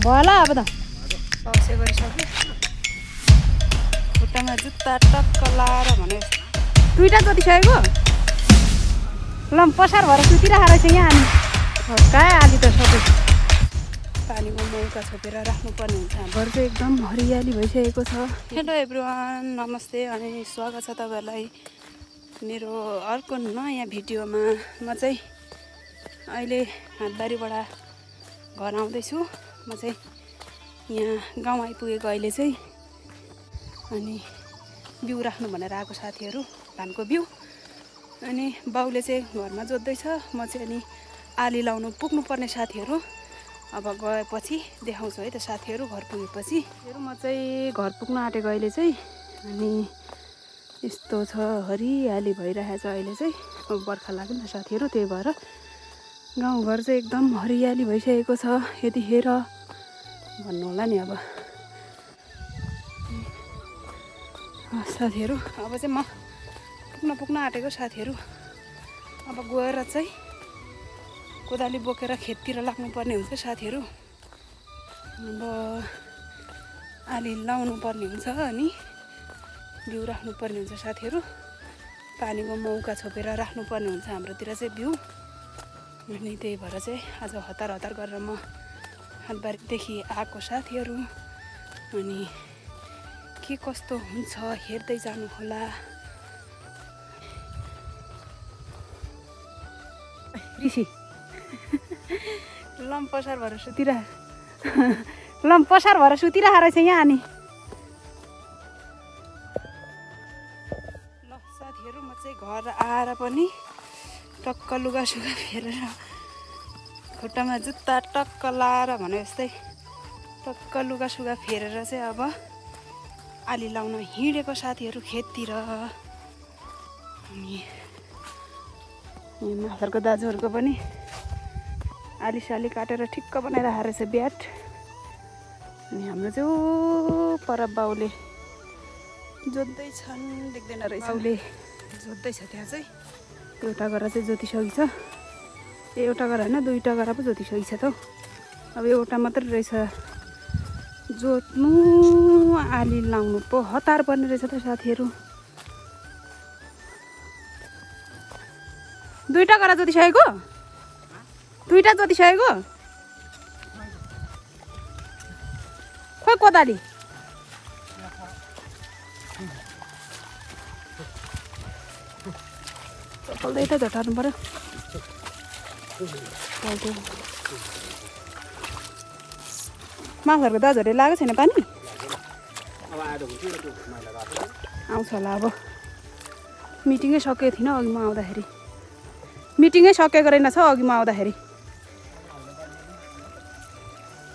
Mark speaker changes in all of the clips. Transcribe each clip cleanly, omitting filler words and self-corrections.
Speaker 1: भयो होला अब त
Speaker 2: पाउसे गरिसक्यो खुट्टामा जुत्ता टक्क लाएर भने
Speaker 1: दुईटा जति सकेको ल पसार भएर सुतिरहेको रहेछ यहाँ हामी कहाँ आली त सबै
Speaker 2: पानीको मौका छोपेर राख्नुपर्ने हुन्छ हाम्रो
Speaker 1: घर चाहिँ एकदम हरियाली भइसकेको छ
Speaker 2: हेलो एभ्रिवान नमस्ते अनि स्वागत छ तपाईँहरूलाई मेरो अर्को नयाँ भिडियोमा म चाहिँ अहिले हाटबारीबाट घर आउँदैछु म चाहिँ यहाँ गाउँ आइपुगेको अहिले चाहिँ अनि बिउ राख्नु भनेर आएको साथीहरू धानको बिउ अनि बाउले चाहिँ घरमा जोत्दैछ म चाहिँ अनि आली लाउनु पुग्नुपर्ने साथीहरू अब गएपछि देखाउँछु है त साथीहरू घर पुगेपछि
Speaker 1: म चाहिँ घर पुग्न आँटेको अहिले चाहिँ अनि यस्तो छ हरियाली भइरहेको छ अहिले चाहिँ अब बर्खा लाग्यो नि त साथीहरू त्यही भएर गाउँघर चाहिँ एकदम हरियाली भइसकेको छ यतिखेर भन्नु होला नि अब
Speaker 2: साथीहरू अब चाहिँ म पुग्न आँटेको साथीहरू अब गएर चाहिँ कोदाली बोकेर खेततिर लाग्नुपर्ने हुन्छ साथीहरू अब आली लाउनु पर्ने हुन्छ अनि बिउ राख्नुपर्ने हुन्छ साथीहरू पानीको मौका छोपेर राख्नुपर्ने हुन्छ हाम्रोतिर चाहिँ बिउ अनि त्यही भएर चाहिँ आज हतार गरेर म हाटबारीदेखि आएको साथीहरू अनि के कस्तो हुन्छ हेर्दै जानु होला
Speaker 1: ऋषि लम पसार भएर सुतिरहेको रहेछ यहाँ अनि
Speaker 2: ल साथीहरू म चाहिँ घर आएर पनि टक्क लुगा सुगा फेरेर खुट्टामा जुत्ता टक्क लाएर भने जस्तै टक्क लुगा सुगा फेरेर चाहिँ अब आली लाउन हिँडेको साथीहरू खेततिर अनि
Speaker 1: माथरको दाजुहरूको पनि आलीसाली काटेर ठिक्क बनाइरहेको रहेछ ब्याट अनि हाम्रो चाहिँ पर बाउले जोत्दैछन् देख्दैन रहेछ
Speaker 2: बाउले जोत्दैछ त्यहाँ चाहिँ
Speaker 1: एउटा गरा चाहिँ जोतिसकेको छ एउटा गरा होइन दुईवटा गरा पो जोतिसकेको छ त अब एउटा मात्रै रहेछ जोत्नु आली लाउनु पो हतार पर्ने रहेछ त साथीहरू दुईवटा गरा जोतिसकेको दुईवटा जोतिसकेको खोइ कोदाली चल्दै त झटार्नु पर्यो माछाहरूको दाजुहरूले लागेको छैन पानी आउँछ होला अब मिटिङै सकेको थिइनँ अघि म आउँदाखेरि मिटिङै सकेको रहेनछ अघि म आउँदाखेरि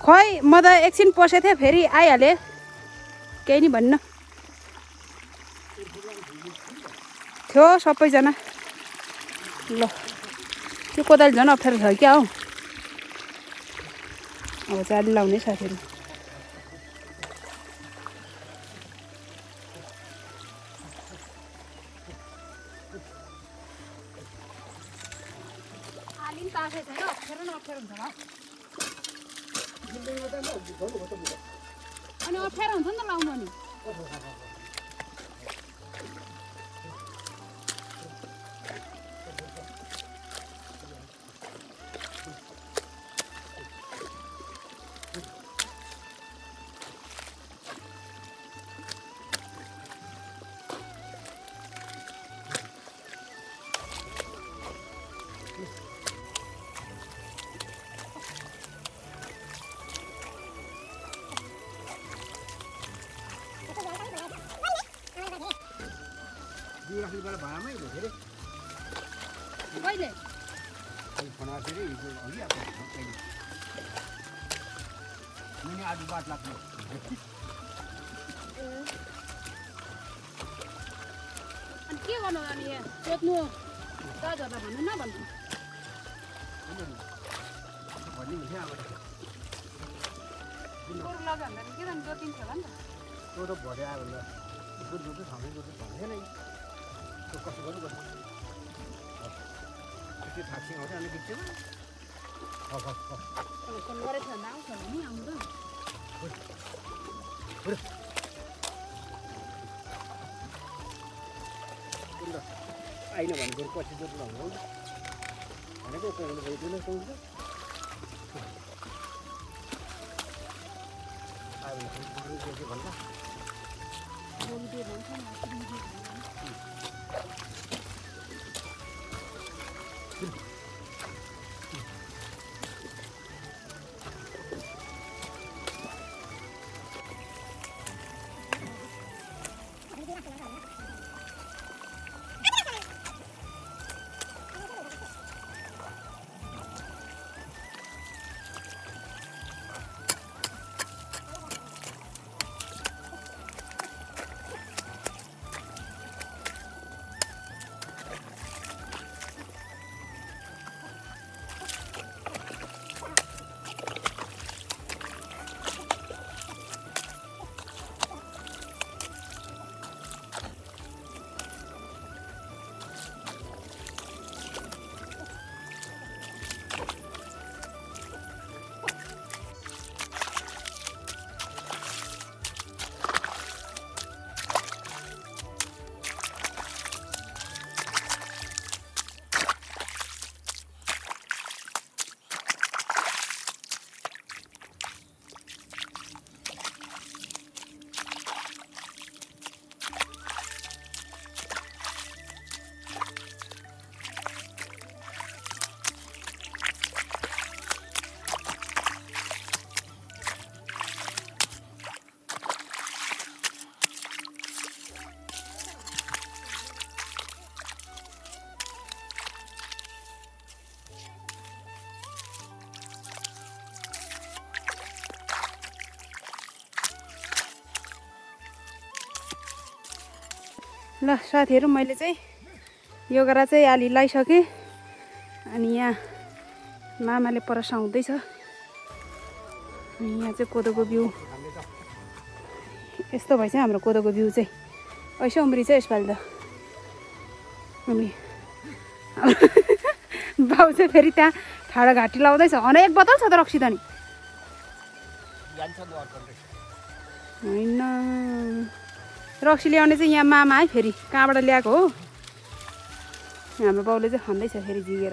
Speaker 1: खोइ म त एकछिन पसेको थिएँ फेरि आइहालेँ केही नि भन्न थियो सबैजना ल त्यो कोदाली झन् अप्ठ्यारो छ क्या हौ अब चाहिँ आली लाउने साथीहरू अनि अप्ठ्यारो हुन्छ नि त लाउनु अनि कहिले अनि के गर्नु अनि यहाँ सोध्नु दाजुहरूलाई भन्नु न भन्नु लग्यो भने के गर्नु जोतिन्छ होला नि त
Speaker 3: तो भरे आयो भने दुध दुध खाँदै दुध भन्दैन नि त्यो कसो गर्नु गर्नु त्यो थाक्सी आउँछ अनि बिचमा
Speaker 1: फोन गरेछ भने आउँछ होला नि आउँछ
Speaker 3: आइन भने फेरि पछि जोड्नु हो भनेको पाउनु भइदिएन पाउँछ भन्दा
Speaker 2: ल साथीहरू मैले चाहिँ यो गरा चाहिँ आली लगाइसकेँ अनि यहाँ मामाले परसाउँदैछ अनि यहाँ चाहिँ कोदोको बिउ यस्तो भएछ हाम्रो कोदोको बिउ चाहिँ ऐसो उम्रिन्छ यसपालि त अनि बाउ चाहिँ फेरि त्यहाँ ठाडो घाँटी लाउँदैछ अनेक बोतल छ त रक्सी त नि होइन रक्सी ल्याउने चाहिँ यहाँ मामा है फेरि कहाँबाट ल्याएको हो हाम्रो बाउले चाहिँ खाँदैछ फेरि झिकेर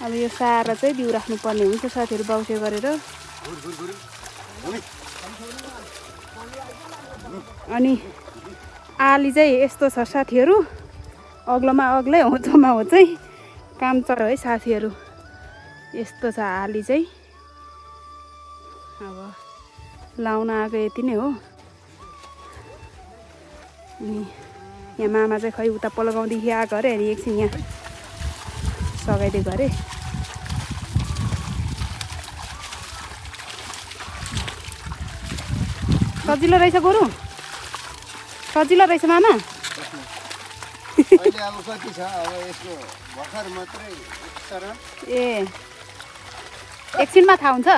Speaker 2: अब यो साएर चाहिँ बिउ राख्नुपर्ने हुन्छ साथीहरू बाउसे गरेर अनि आली चाहिँ यस्तो छ साथीहरू अग्लोमा अग्लै होचोमा हो चाहिँ काम चर है साथीहरू यस्तो छ आली चाहिँ अब लाउन आएको यति नै हो अनि यहाँ मामा चाहिँ खै उता पल्काउँदेखि आएको अरे अनि एकछिन यहाँ सघाइदिएको अरे सजिलो रहेछ गोरु सजिलो रहेछ मामा ए एकछिनमा थाहा हुन्छ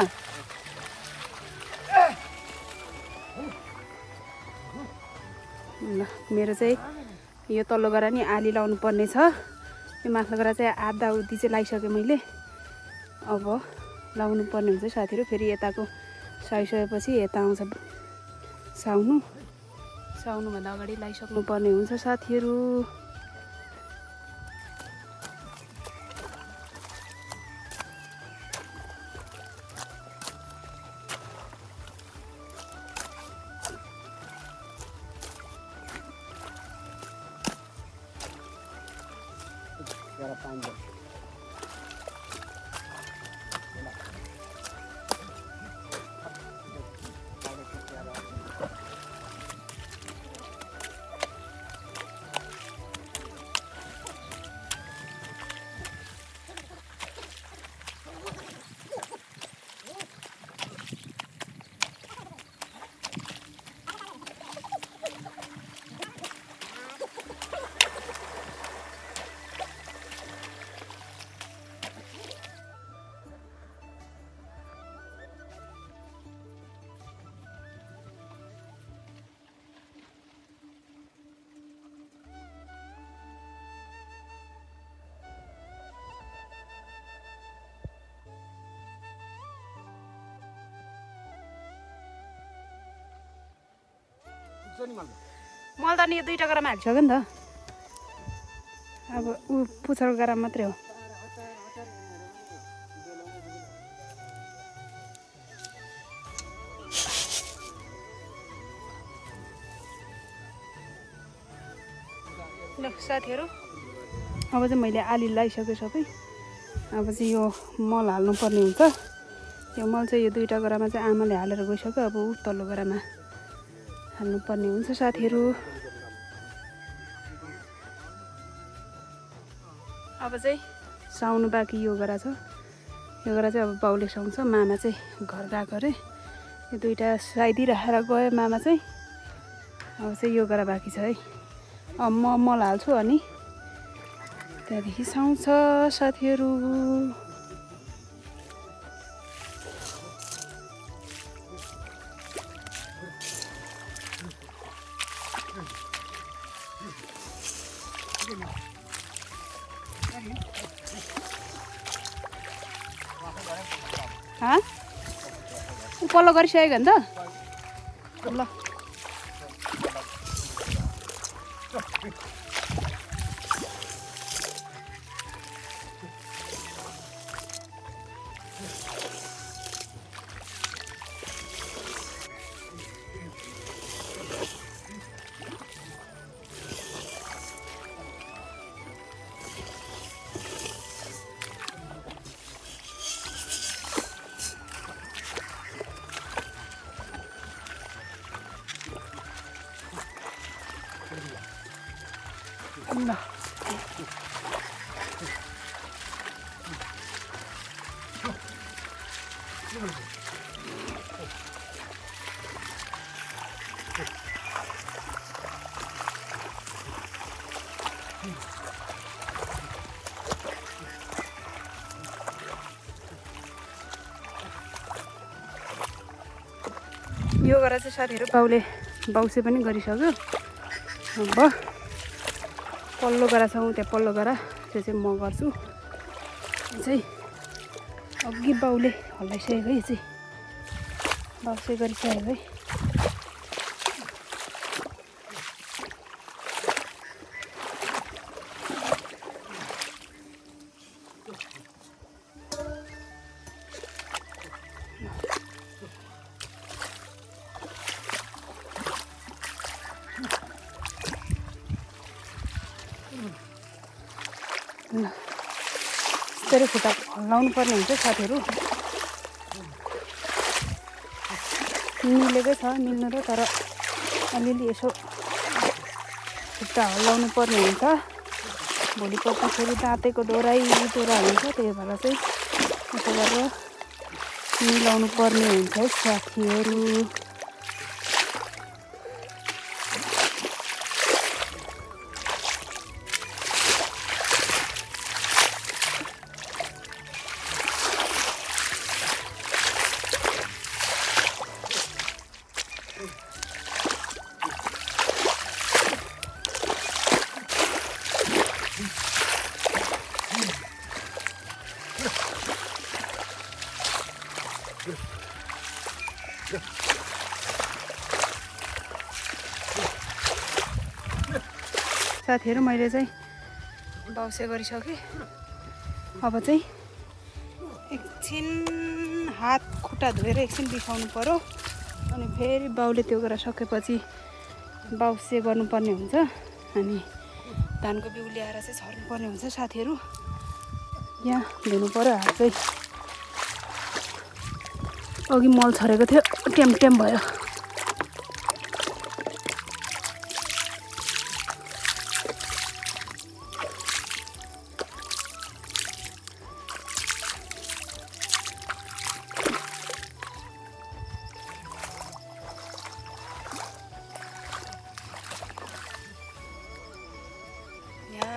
Speaker 2: ल मेरो चाहिँ यो तल्लो गरा नि आली लाउनु पर्ने छ यो माथिल्लो गरा चाहिँ आधा उधी चाहिँ लगाइसकेँ मैले अब लाउनु पर्ने हुन्छ साथीहरू फेरि यताको सहिसकेपछि यता आउँछ साउनुभन्दा अगाडि लगाइसक्नु पर्ने हुन्छ साथीहरू मल त नि यो 2 टकरामा हालिसक्यो नि त अब ऊ पुछर गरा मात्रै हो ल साथीहरु अब चाहिँ मैले आली लगाइसके सबै अब चाहिँ यो मल हाल्नु पर्ने हुन्छ यो मल चाहिँ यो 2 टकरामा चाहिँ आमाले हालेर गइसक्यो अब ऊ तल्लो गरामा हाल्नु पर्ने हुन्छ साथीहरु अब चाहिँ साउनु बाँकी यो गरा छ यो गरा चाहिँ अब बाउले साउँछ मामा चाहिँ घर गएको रे यो 2टा साइदी राखेर गयो मामा चाहिँ अब चाहिँ यो गरा बाँकी छ है अब म मल हाल्छु अनि त्यहाँदेखि साउँछ साथीहरु हाँ पल्लो गरिसक्यो नि त ल यो गरेर चाहिँ साथीहरु बाउले बाउसे पनि गरिसक्यो अब पल्लो गरा छ त्यहाँ पल्लो गरा त्यो चाहिँ म गर्छु चाहिँ अघि बाउले हल्लाइसकेको है चाहिँ बाउसे गरिसकेको है यस्तै खुट्टा हल्लाउनु पर्ने हुन्छ साथीहरु मिलेकै छ मिल्नु र तर अलिअलि यसो खुट्टा हल्लाउनु पर्ने हुन्छ भोलिपल्ट फेरि दाँतेको डोराइ हुन्छ त्यही भएर चाहिँ यसो गरेर मिलाउनु पर्ने हुन्छ है साथीहरु साथीहरु मैले चाहिँ बाउसे गरिसके अब चाहिँ एकछिन हात खुट्टा धोएर एकछिन बिसाउनु पर्यो अनि फेरि बाउले त्यो गरेर सकेपछि बाउसे गर्नुपर्ने हुन्छ अनि धानको बिउ ल्याएर चाहिँ छर्नुपर्ने हुन्छ साथीहरु यहाँ धुनु पर्यो हात चाहिँ अघि मल छरेको थियो टेम भयो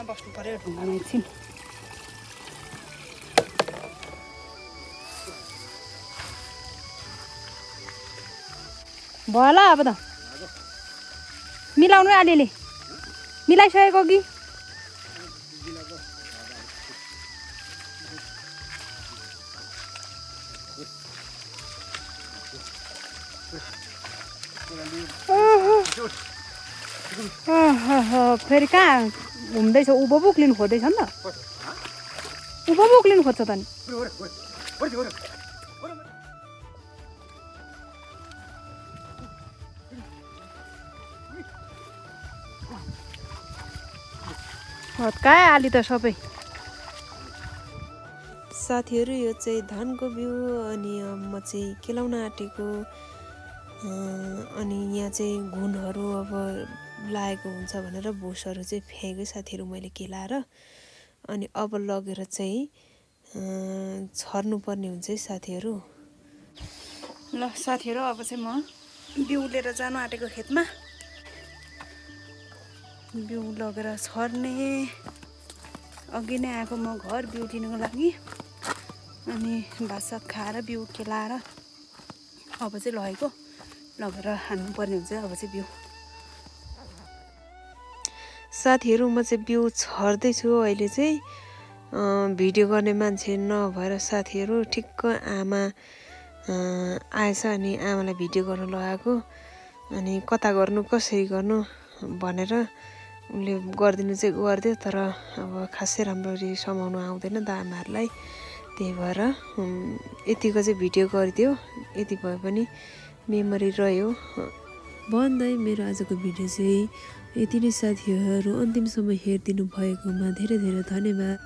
Speaker 2: बस्नु पर्यो ढुङ्गामा एकछिन भयो होला अब त मिलाउनु अलिअलि मिलाइसकेको कि
Speaker 1: फेरि कहाँ घुम्दैछ उँभो पो उक्लिनु खोज्दैछ नि त उँभो पो उक्लिनु खोज्छ त नि हत्कायो आली त सबै
Speaker 2: साथीहरू यो चाहिँ धानको बिउ अनि म चाहिँ केलाउन आँटेको अनि यहाँ चाहिँ घुनहरू अब लागेको हुन्छ भनेर भुसहरू चाहिँ फ्याँके साथीहरू मैले केलाएर अनि अब लगेर चाहिँ छर्नु पर्ने हुन्छ है साथीहरू ल साथीहरू अब चाहिँ म बिउ लिएर जानु आँटेको खेतमा बिउ लगेर छर्ने अघि नै आएको म घर बिउ लिनुको लागि अनि भातसात खाएर बिउ केलाएर अब चाहिँ लगेर हान्नुपर्ने हुन्छ अब चाहिँ बिउ साथीहरू म चाहिँ बिउ छर्दैछु अहिले चाहिँ भिडियो गर्ने मान्छे नभएर साथीहरू ठिक्क आमा आएछ अनि आमालाई भिडियो गर्नु लगाएको अनि कता गर्नु कसरी गर्नु भनेर उनले गरिदिनु चाहिँ गरिदियो तर अब खासै राम्ररी समाउनु आउँदैन त आमाहरूलाई त्यही भएर यतिको चाहिँ भिडियो गरिदियो यति भए पनि मेमोरी रह्यो भन्दै मेरो आजको भिडियो चाहिँ यति नै साथीहरू अन्तिमसम्म हेरिदिनु भएकोमा धेरै धेरै धन्यवाद।